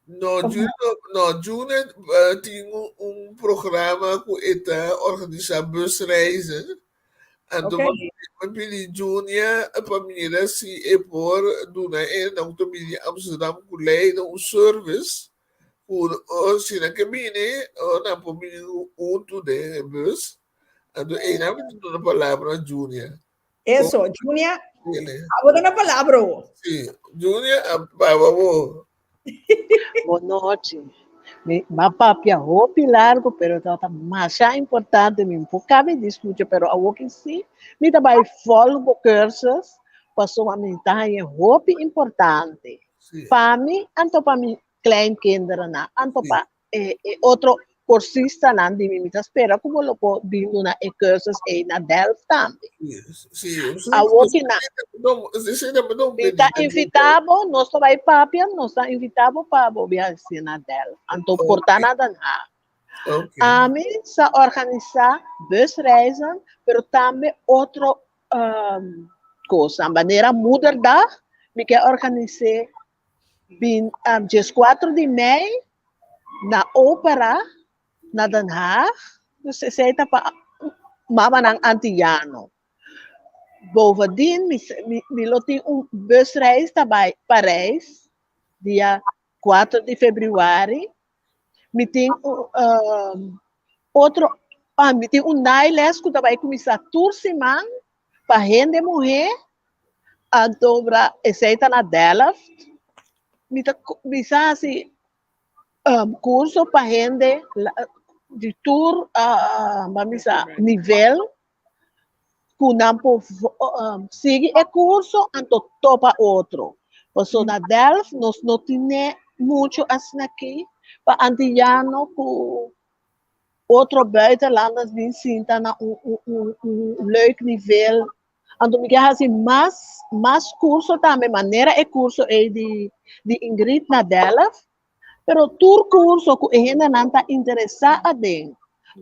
No, Juni no, no, Juni uh, tin un, un programa ku e ta organisá busreizen. Anto okay. mi pidi Junia pa mira si e por duna e nan ku ta bini Amsterdam ku Leiden un service Ku si nan ke bini, nan por bini huntu den e bus. Anto einan mi ta duna palabra na Junia. Eso, Junia, abo ta na palabra ho. Si, Junia, a baba bo. Bon nochi. Mi m'a papia hopi largo, pero tabata masha importante, mi no por cabe di scucha, pero awor ki si, mi ta bay volg bo cursus, pasobra mi ta haña hopi importante. Pa mi, anto pa mi kleinkinderen, anto pa e, e otro kursistanan di mi, mi ta spera ku bo lo por bin duna e cursus ei na Delft tambe. Sí, Awor ki na Mi ta invitá bo, nos ta bai papia, nos ta invitá bo pa bo biaha na Delft. Anto por ta na Den Haag. Ami sa organisá busreizen, pero tambe otro um, kosnan. Manera Moederdag, mi ke organis'é bin um, 14 di mei na Opera na Den Haag. Dus esei ta pa mamanan antillano. Bovendien, mi, mi, mi lo tin un busreis ta bai Parijs dia 4 di februari. Mi tin un um, otro, ah, mi tin un naailes ku ta bai kuminsá tur siman pa hende muhé. Anto bra esei ta na Delft. Mi ta mi sa hasi um, kurso pa hende di tur uh, ban bisa nivel ku nan por um, sigui e kurso anto topa otro. Paso na Delft nos no tine mucho asina aki pa antillano ku otro buitenlanders bin sinta na un, un, un, un leuk nivel. Anto mi ke hasi mas, mas kurso tambe, manera e kurso ei di, di Ingrid na Delft. Pero tur kurso ku e hendenan ta interesá aden,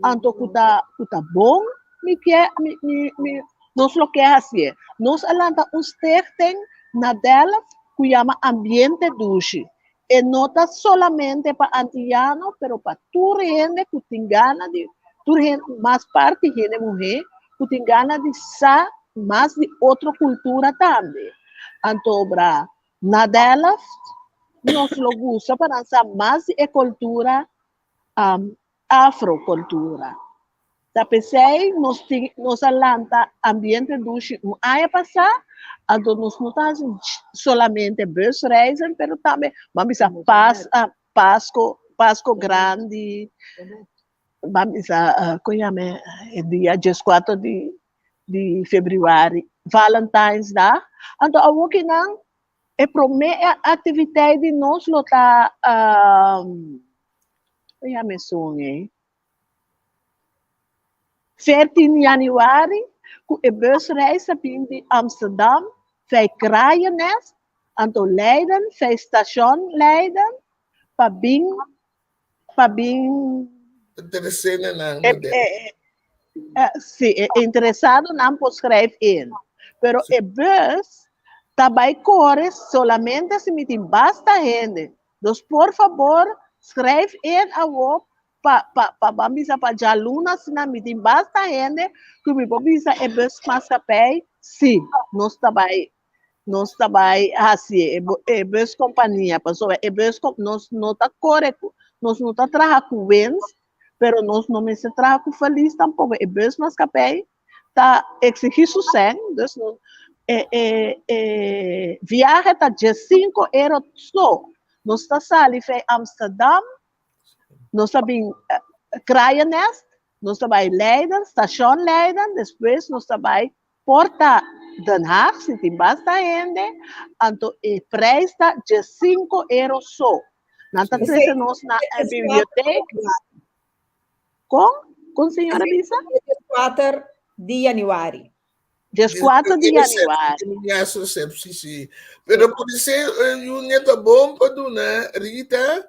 anto ku ta, ku ta bon, mi ke, mi, mi, mi, nos lo ke hasié. Nos a lanta un stichting na Delft ku yama Ambiente Dushi. E no ta solamente pa antiyano, pero pa tur hende ku tin gana di, tur hende, mas parti hende muhé, ku tin gana di sa mas di otro kultura tambe. Anto bra na Delft nos lo gusta pa nan sa mas di e kultura um, afro-kultura. Ta p'esei nos tin nos a lanta Ambiente Dushi un aña pasá, anto nos no ta hasi solamente busreizen, pero tambe ban bisa pas Pasko, Pasko Grandi, ban bisa kon yama e dia dieskuater di di febrüari, Valentijnsdag. Anto awokinan e promé aktiviteit di nos lo ta kon yama esun ei? 14 januari ku e busreis ta bin di Amsterdam vei Kraaiennest anto Leiden vei Station Leiden pa bin pa bin Interesenanan e, e, e, si, e interesadonan por schrijf in. Pero e bus ta bai kore solamente si mi tin basta hende. Dus por fabor schrijf in awo pa pa pa ban bisa pa djaluna asina mi tin basta hende ku mi por bisa e busmaatschappij si nos ta bai nos ta bai hasi e e buskompania pasobra e bus nos no ta kore ku nos no ta traha ku winst pero nos no mester traha ku verlies tampoko e busmaatschappij ta exigí su sèn dus no e e e viahe ta diesinko euro so nos ta sali fei Amsterdam Nos ta bin Kraaiennest, nos ta bai Leiden, Station Leiden, despues nos ta bai Porta Den Haag, si tin basta hende, anto e prijs ta diesinko euro so. Nan ta trese nos na e biblioteek. Kon? Kon señora bisa? Kuater di januari. Dieskuater di januari. Ya, sí, sí. Pero por ser Junior ta bon pa duna Rita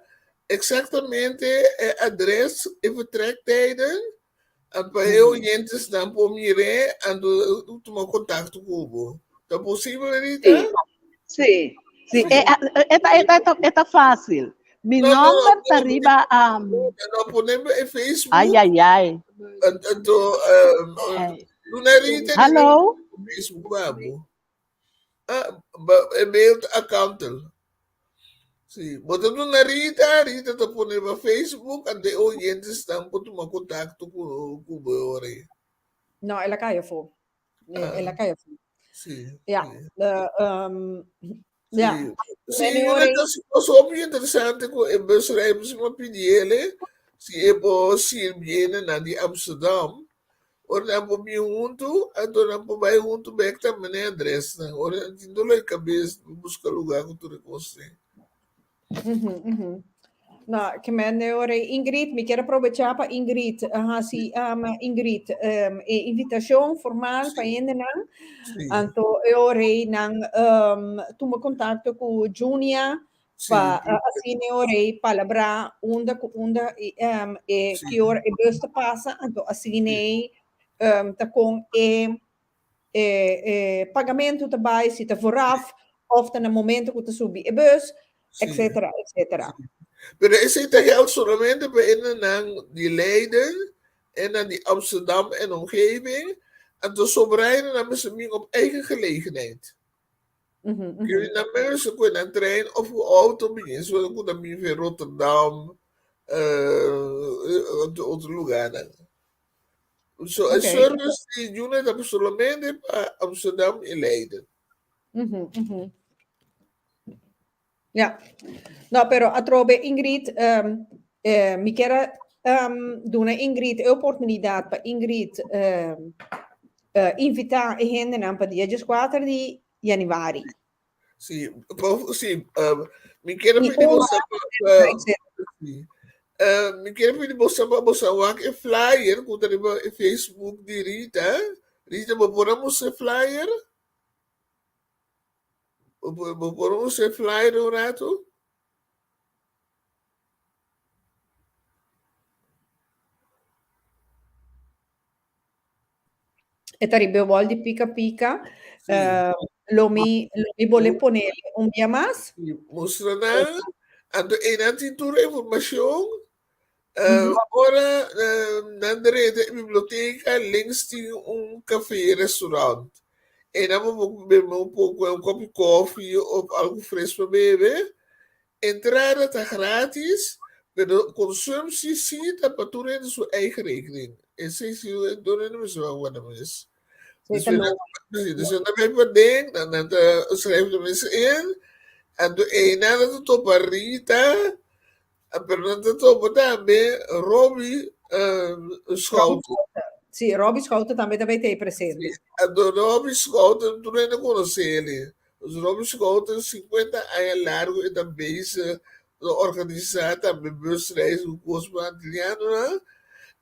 exactamente e adres e vertrektijden en pa e oyentes nan por mire anto tuma contacto ku bo. Ta posibel Rita? Sí, sí, e, e, ta, e, ta, e ta fácil. Mi No, no, nomber ta no, riba um, No, pone e Facebook. Ay, ay, ay. Anto, Ay. Luna Rita Hallo? Facebook babo. Ah, ba, e mail account. Sí, bota Luna Rita, Rita ta pone ba Facebook, ante oyentes tan por tuma contacto ku ku bo ore. No, el a cai afó. Ah. El a cai afó. Sí. Ja, sí. de, Ja. Sí, sí, Many yo ora ta si hopi interesante ku e busreis si mi pidi ele, si e por sirbi na di Amsterdam. Ora nan por bin huntu, anto nan por bai huntu bek tambe na e adresnan. Ora nan tin dolor di kabes, buska lugá ku tur e kos ei. No, ke men de ora Ingrid, mi kier aprovechá pa Ingrid hasi Ingrid e invitashon formal pa hendenan. Anto e ora ei nan tuma kontakto ku Junia pa asina e ora ei palabrá unda ku unda e ki ora e bus ta pasa, anto asina ei ta kon e e e pagamentu ta bai, si ta vooraf of ta na momento ku ta subi e bus, etcetera, etcetera. Pero esei ta geld solamente pa hendenan di Leiden en nan di Amsterdam en omgeving, anto sobrá hendenan mester bin op eigen gelegenheid. Jullie nan mester koe nan trein of ku auto bin, so ku ta bin via Rotterdam, otro lugarnan. So e service di Juna ta solamente pa Amsterdam y Leiden. Ja. No, pero atrobe Ingrid, um, eh, mi kier um, duna Ingrid e oportunidad pa Ingrid um, uh, invita e hendenan pa dia 14 di januari. Sí, sí, mi kier pidi boso pa, sí, mi kier pidi boso pa boso wak e flyer ku ta riba e Facebook di Rita. Rita, bo por a mustra e flyer? Bo, bo por a mustra e flyer un rato? E ta riba e wall di Pika Pika. Lo mi, lo mi bole pone un bia mas. Sí, mustra nan. Anto einan tin tur e informacion. Ora nan drenta e biblioteca, links tin un café restaurant. Einan bo por bebe un poco, un kopi koffie of algo fres pa bebe. Entrada ta gratis, pero consumptie sí ta pa tur hende su eigen rekening. Esei sí tur hende mester wak wak nan mes. Sí, ta loco. Dus nan ta bai paden, nan ta schrijf de mensen in, anto einan nan ta topa Rita, pero nan ta topa tambe Robbie Schouten. Sí, Robbie Schouten tambe ta bai tei presente. Sí, anto Robbie Schouten tur hende konosé ele. Robbie Schouten 50 aña largu e ta bezig ta organisá tambe busreis ku kos pa antilianonan.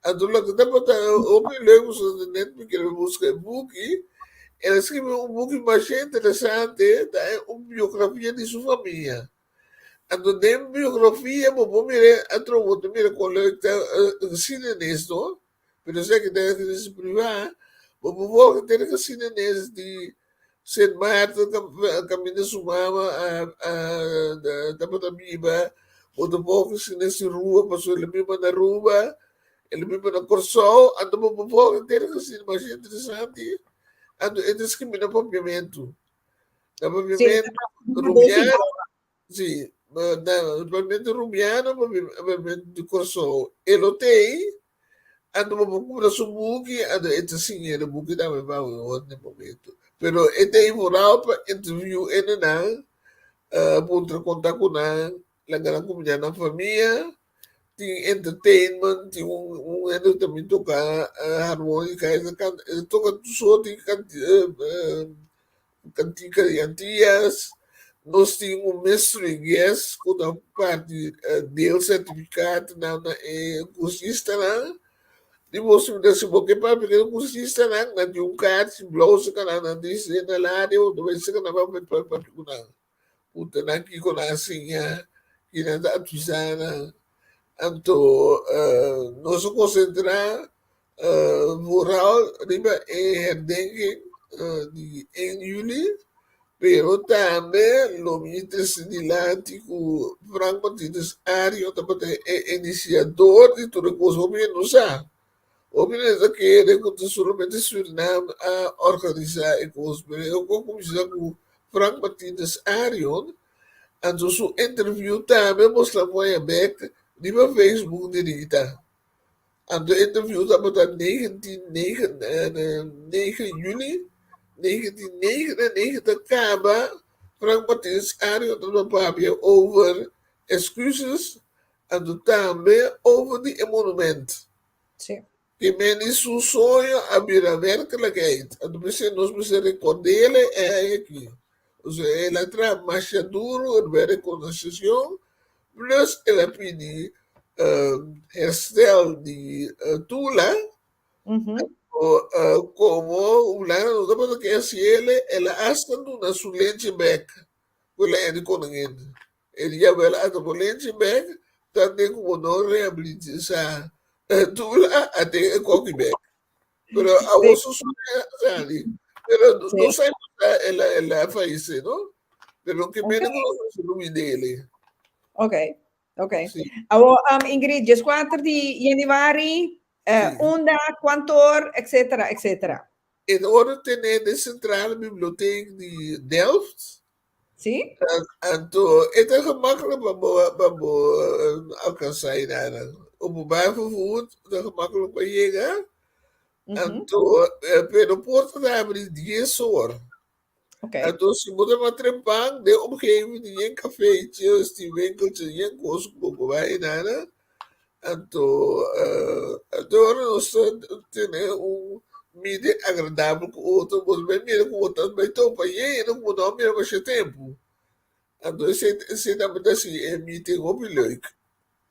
Anto loke tabata hopi leuk pasobra ta net mi kere buska e buki. El a skribi un buki masha interesante, ta un biografia di su famia. Anto den biografia bo por mira atro bo ta mira kon leuk ta geschiedenis no, pero esaki ta geschiedenis privá, bo por wòrdu den geschiedenis di Sint Maarten kaminda su mama a tabata biba, bo ta wòrdu geschiedenis di Aruba pasobra el a biba na Aruba, el a biba na Kòrsou, anto bo por wòrdu den geschiedenis masha interesante, anto e ta skibi na papiamentu. Na papiamentu rubiano, si, na papiamentu rubiano, papiamentu di Kòrsou. E lo t'ei, anto bo por kumpra su buki, anto e ta siña e buki tambe pa bo na e momento. Pero e t'ei vooral pa interview hendenan, puntra konta ku nan, laga nan kuminsá nan famia, tin entertainment, tin un un hende ku tambe toka harmonica, e ta kanta, e ta toka tur sorti Kantika di Antillas, nos tin un mystery guest ku ta parti deel sertifikatonan na e kursistanan. Di bo si si bo ke papia ku e kursistanan, nan tin un kaarchi blou serka nan, nan tin esei na lado, bo ta bai serka nan pa papia ku nan. Puntra nan kiko nan a siña, ki nan ta advisá nan. Anto nos a konsentrá Vooral riba e herdenking di 1 juli, pero tambe lo mi trese dilanti ku Frank Martinus Arion tabata e inisiador di tur e kos. Hopi hende no sa. Hopi hende ta kere ku ta solamente Surinam a organisá e kos, pero e kos kuminsá ku Frank Martinus Arion, anto su interview tambe mostra mooi bek riba Facebook di Rita. Anto e interview tabata 19 9 juli 1999 kaba. Frank Martins Ario ta papia over excuses anto tambe over di e monument. Sí. Ke meni su soño a bira werkelijkheid. Anto mester nos mester recordele e aña aki. Osea el a traha masha duro riba e rekonosishon plus el a pidi herstel di Tula. Komo Hulanda no tabata ke hasiele, el a asta duna su lenchi bek ku el a hende koningin. E di Jawel a ta bo lenchi bek, tante ku bo no rehabilitisá Tula a den e koki bek. Pero awor su sueño a sali. Pero no sa el a el a fayesé, no? Pero ke mene ku nos a lubidele. Ok. Ok. Sí. Awo, um, Ingrid, 14 di januari, eh, sí. unda, cuantor, etcétera, etcétera. In orde tene de centrale bibliotheek di Delft. Sí. Anto, het is gemakkelijk pa bo, pa bo alcanzar daar. Openbaar vervoer, het is gemakkelijk pa yega. Anto, pero porta ta abri 10 or. Okay. Anto si bo ta na trempan den omgeving di yen cafeetjes, di winkeltjes, yen kos ku bo por bai nana. Anto anto ora nos ta tene un meeting agradabel ku otro, bo ta bai mira ku bo ta bai topa yen hende ku bo no a mira masha tempu. Anto esei esei tambe ta hasi e meeting hopi leuk.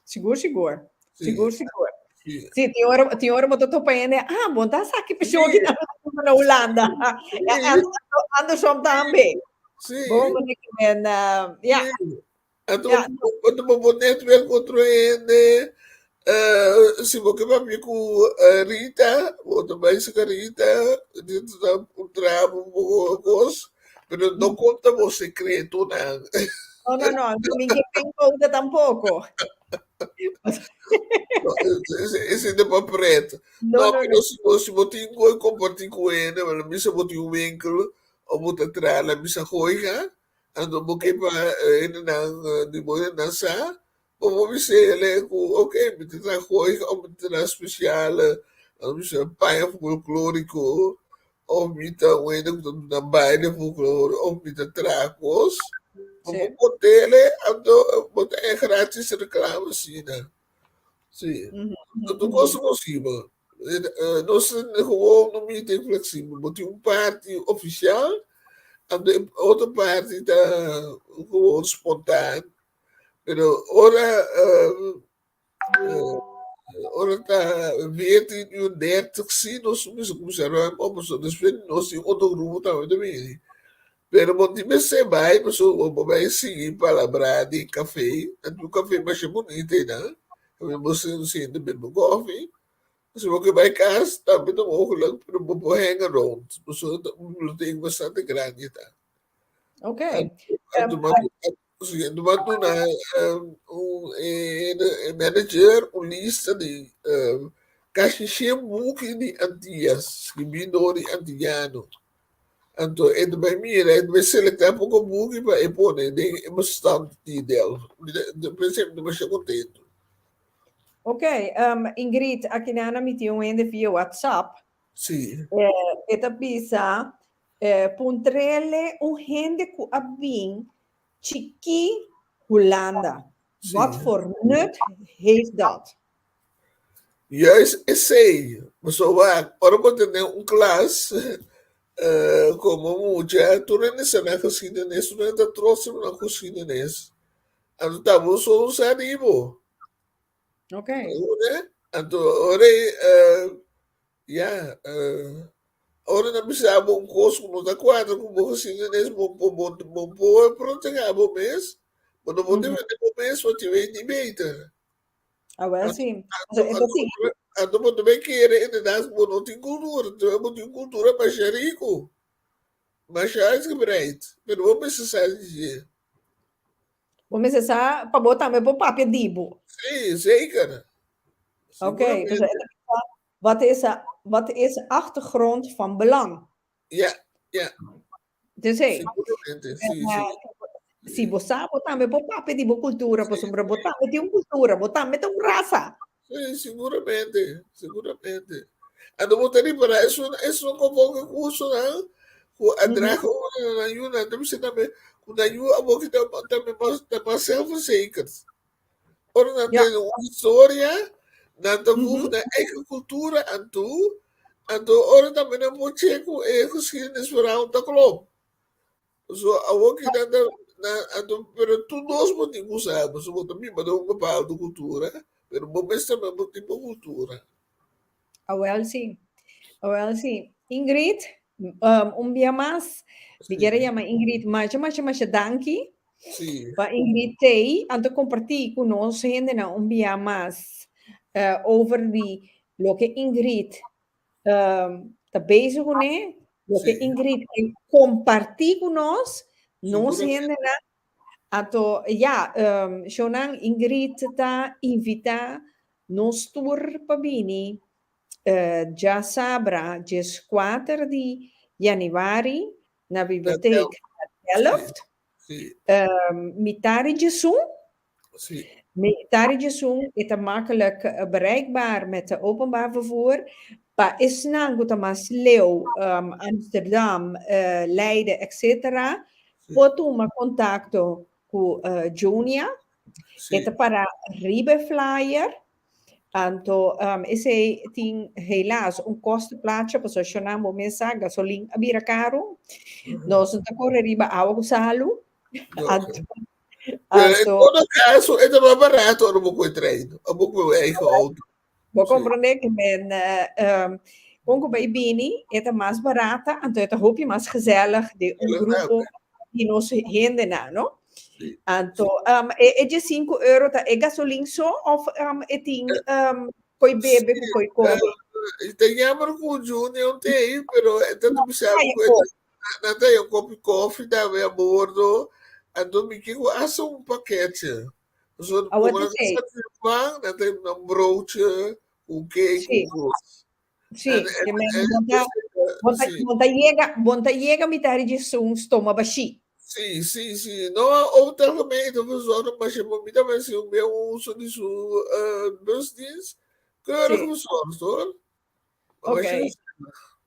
Sigur, sigur. Sigur, sigur. Sí, tin ora, tin ora bo ta topa hende, ah, bo ta sa ki persoon ki ta na Hulanda. Andersom tambe. Sí. Bon, bo men, ja. Anto, anto bo por netwerk otro hende. Si bo ke papia ku Rita, bo ta bai saka Rita, Rita ta puntra bo un poko kos, pero no konta bo sekretonan. No, no, no, no mi ke penouda tampoko. No, ese ta pa pret. No, No, no, pero no. si bo, si bo tin ku kompartí ku hende, bueno, bisa bo tin un winkel, o bo ta traha la bisa goiga, anto bo ke pa hendenan di bo hendenan sa, bo por bisa ele ku ok, mi ta traha goiga o mi ta traha spesiale, bisa paña folklóriko, Of mi ta un hende ku ta duna baile folklore, of mi ta traha kos. Bo Sí. por kont'é anto bo ta haña gratis reklame asina. Sí. Tur kos ta posibel. Nos ta gewoon un meeting fleksibel. Bo tin un parti ofisial, anto e otro parti ta gewoon spontaan. Pero ora Ora ta 14 uur 30 sí nos kuminsá kuminsá ruim op pasobra despues nos tin otro grupo tambe ta bini. Pero bo tin mester bai pasobra bo bai sigui palabrá den kafé. Anto un kafé masha bunita einan. Kaminda bo sinta bebe kòfi. Si bo ke bai kas tambe ta mooglik pero bo por hang around pasobra ta un bibliotek bastante grandi ta. Ok. Anto Sí, anto bo a duna un e manager un lista di casi shen buki di Antillas, skibí dor di antillano. Anto e ta bai mira, e ta bai selektá poko buki pa e pone den e bestand di Delft. Mi ta pens'é mi ta masha kontentu. Ok, Ingrid, aki nan mi tin un hende via WhatsApp. Sí. E ta bisa, Puntrele un hende ku a bin chikí Hulanda. Wat voor nut heeft dat? Juist esei. Pasobra wak, ora bo tene un klas komo mucha, tur hende sa nan geschiedenis, tur hende ta trots riba nan geschiedenis. Anto ta bo so un sa di bo. Ok. Anto ora ei, ya, Ora nan bisa bo un kos ku no ta kuadra ku bo gesinenes, bo bo bo bo por protegá bo mes, bo no por defendé bo mes want je weet niet beter. Ah, wel sí. Anto, Entonces, anto, sí. anto bo ta bai kere inderdaad ku bo no tin kultura, terwijl bo tin un kultura masha riku, masha uitgebreid, pero bo mester sa di dje. Bo mester sa pa bo tambe por papia di bo. Sí, zeker. Oké, dus wat is, wat is achtergrond van belang? Ja, ja. Dus hey, Seguramente, sí, sí. Si bo sa, bo tambe por papia di bo cultura, pasobra bo tambe tin un cultura, bo tambe ta un raza. Sí, seguramente, seguramente. Anto bo ta ripará, esun, esun convoca cursonan cu a draga ora nan yunan, ta bisa tambe, Ku nan yu awor ki ta tambe mas ta mas zelfverzekerd. Ora nan Ja. tende un historia, nan ta voeg Mhm. nan eigen cultura aan toe. Anto ora tambe nan por check ku e geschiedenisverhaal ta klop. So awor ki nan ta nan anto pero tur nos bo tin ku sa, pasobra bo ta biba den un bepaalde kultura, pero bo mes tambe bo tin bo kultura. Awel si, awel si. Ingrid, um, un bia mas, mi kier a yama Ingrid masha masha masha danki Sí. pa Ingrid tei anto kompartí ku nos hendenan un bia mas eh, over di loke Ingrid ta bezig kuné, loke Ingrid ke kompartí ku nos, nos hendenan. Anto ya, shownan Ingrid ta invitá nos tur pa bini djasabra dieskuater di yanüari na Bibliotheek Delft. Mitari djesun. Mitari djesun e ta makkelijk bereikbaar met openbaar vervoer. Pa esnan ku ta mas leu, Amsterdam, Leiden etc. Por tuma kontakto ku Junia. E ta para riba e flyer. Anto esei tin helaas un kostenplaatje pasobra shonnan bo mes sa gasolin a bira karu. Nos no ta kore riba awa ku salu. Anto Pero en todo caso e ta mas barato ora bo koe trein of bo koe bo eigen auto. Bo komprende ke men kon ku bai bini e ta mas barata anto e ta hopi mas gezellig den un grupo di nos hendenan no. Anto e diesinku euro ta e gasolin so of e tin koi bebe ku koi kome? Ta jammer ku Junior t'ei pero e ta bisa ku e nan ta haña un kopi kofi tambe a bordo anto mi ke ku hasta un paketje. Pasobra Awor como ta nan ta esei. servi pan nan ta hiba un broodje un cake Sí. un kos. Sí, En, ke en, men en, bo ta, bo ta, sí. bo ta yega, bo ta yega mitad di djesun stoma bashí. Sí, sí, sí. No, over het algemeen, de verzorging, maar je moet niet aan mensen meer uso di su uh, busdienst. Keurig Sí. verzorgd hoor. Maar Oké. je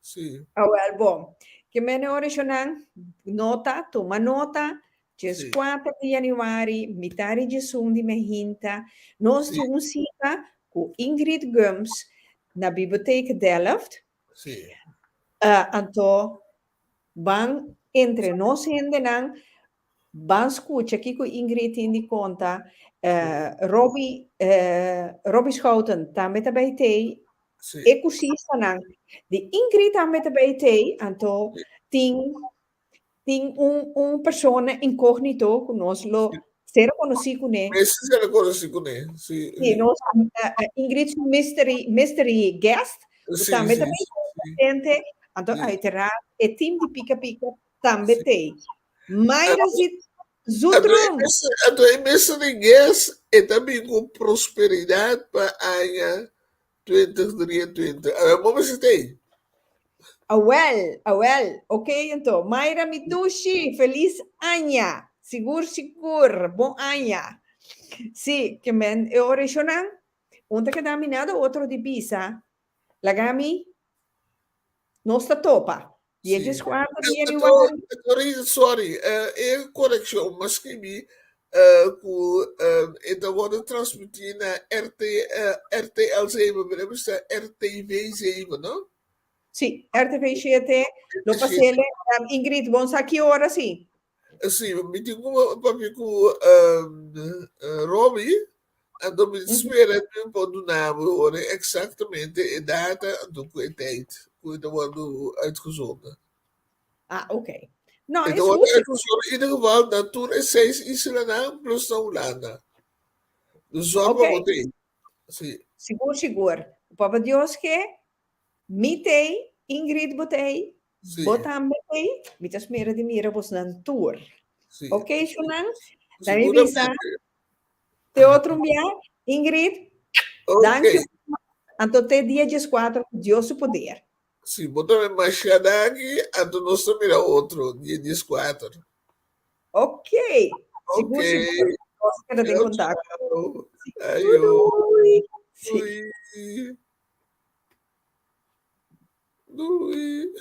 Sí. Awel, bon. Ke men orishonan, nota, tuma nota, djes kuater di januari, mitad di djesun di mehinta, nos tin un sita ku Ingrid Gumbs na Bibliotheek Delft. Anto ban entre nos hendenan, ban skucha kiko Ingrid tin di konta. Robbie, Robbie Schouten tambe ta bai tei. E kursistanan di Ingrid tambe ta bai tei. Anto tin Tin un un persona incognito cu nos lo ser conoci cune. Mester ser conoci cune, si. Si, nos Ingrid su mystery mystery guest, cu tambe ta bay presente, anto uiteraard e team di Pika Pika tambe t'ey. Mayra zit Zoetrum! Anto e mystery guest e ta bin cu prosperidad pa aña 2023. A ver, bo mester t'ei. Awel, awel. Ok, anto. Mayra mi dushi, feliz aña. Sigur, sigur. Bon aña. Sí, ke men e oreshonan. Un ta keda mi nada otro di bisa. Laga mi, nos ta topa. Dia Sí. 14 di Anto, januari. anto Rita, sorry, eh, e correccion, m'a scribi eh, cu eh, e ta wordo transmiti na RT, eh, RTL 7, pero e mester RTV 7, no? Sí, RTV 7, lo 7. pasele. Ingrid, bon sa ki ora sí? Sí, mi tin cu papia cu um, eh, Robbie, anto mi spera mi por duna bo ora exactamente e data anto cu e tijd cu e ta wordo uitgezonden. Ah, ok. No, E is ta wordo goed. uitgezonden in ieder geval na tur e seis islanan plus na Hulanda. Dus zorg pa Ok. bo t'ei. Sí. Sigur, sigur. Papa Dios ke Mi t'ei, Ingrid bo t'ei, Sí. bo tambe t'ei, mi ta smera di mira bosnan tur. Sí. Ok, Shunan? Dan mi bisa, Seguramente. te otro bia, Ingrid, Ok. danki. Anto te dia 14, ku Dios su poder. Sí, bo tambe masha danki, anto nos ta mira otro dia 14. Ok. Sigur, Ok. sigur. Nos keda den Chao, kontakto. chao. Doei, Ayo. doei. Sí. Doei. Doei.